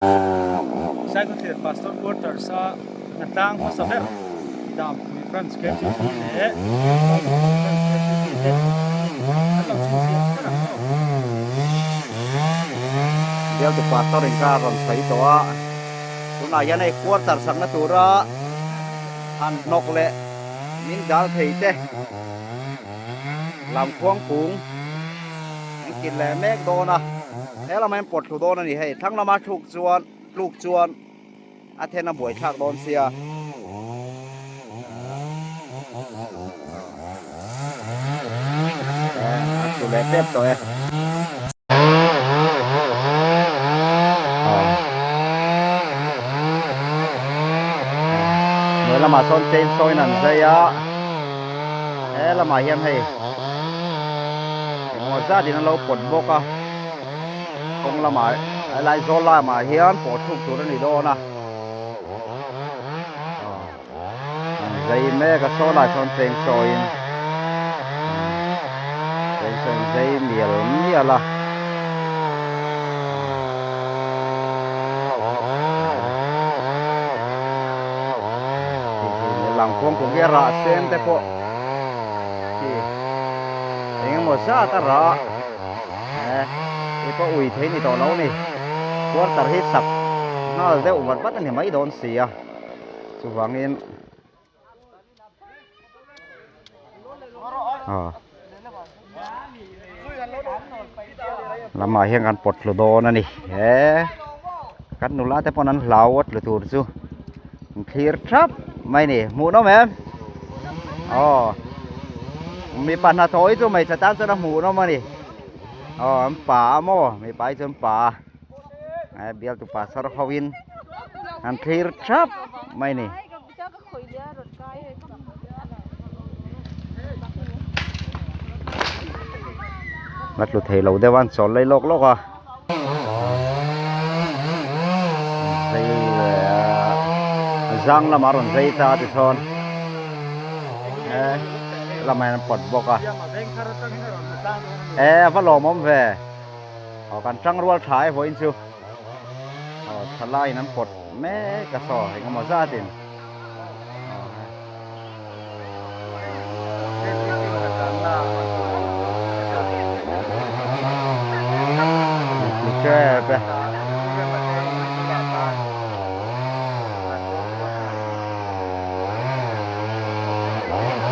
Saikawthler Pastor Quarters a hnatlang hmasa ber Dampui Branch KCC leh Saikawthler Branch KCC te an lo chhinchhiah ber ang aw. Bialtu Pastor in ka rawn sawi tawh a, tunah hian hei quarter sakna tura han hnawk leh min dal thei te lamkhuang kung an kit leh mek dawn a. He lamah hian pawt thlu dawn a ni hei, thlang lama thluk chuan tluk chuan a then a buai thlak dawn sia. A tlu leh tep tawh e. Hnuai lamah sawn chain saw in an zai a, he lamah hian hei engmaw zat in an lo pawt bawk a. Kawng lamah helai zawl lamah hian pawh thluk tur a ni dawn a an zai mek a saw lai sawn cheng sawiin cheng sawiin zai mial mial a. Langkawng kawng hi a rah sen te pawh khi eng emaw zat a rah. He pawh ui thei ni tawh lo a ni. Quarter hi sak nghal deuh vat vat a ni mai dawn si a, chuvangin aw lamah hian kan pawt thlu dawn a ni. He kan nula te pawn an hlau a tlu tur chu an thlir thap mai a ni. Hmuhnawm em? Aw mipa hnathawh hi chu hmeichhe tan chuan a hmuhnawm a ni. Aw an pa a maw mipa hi chu an pa a e bialtu pastor ho in an thlir thap mai a ni. La tlu thei lo deuh a an chawl lei lawk lawk a. Zai leh a zang lamah a rawn zai ta a tisawn e lamah hian an pawt bawk a e a va lawmawm ve aw kan tangrual tha e vawiin chu aw thalaiin an pawt mek a saw engemaw zatin.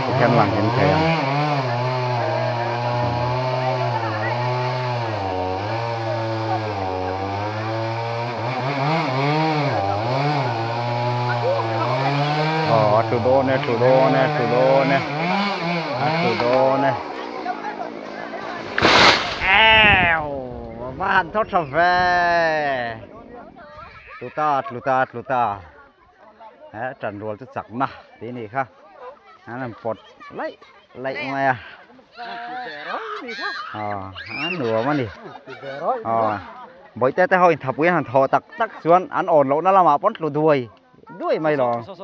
Tikhian lang hin thei ang. Aw a tlu dawn e tlu dawn e tlu dawn e a tlu dawn e eww va han thaw tha ve tlu ta tlu ta tlu ta he tan rual chu chak na tih a nih kha an han pawt laih laih mai a aw a nuam a ni aw bawihte te ho in thapui an han thawh tak tak chuan an awn loh na lamah pawn tlu duai duai mai lo saw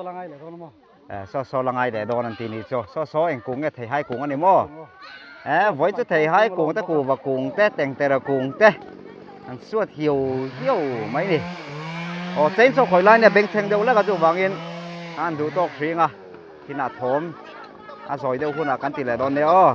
saw la ngai leh dawn an tih ni chu saw saw eng kung nge theihai kung a ni maw e vawi chu theihai kung te kuhva kung te tengtera kung te an suat hiau hiau mai ni aw chainsaw khawi lai nia bengchheng deuh lek a chuvangin a han duh tawk hring a thinah thawm a zawi deuh hunah kan ti leh dawn nia aw.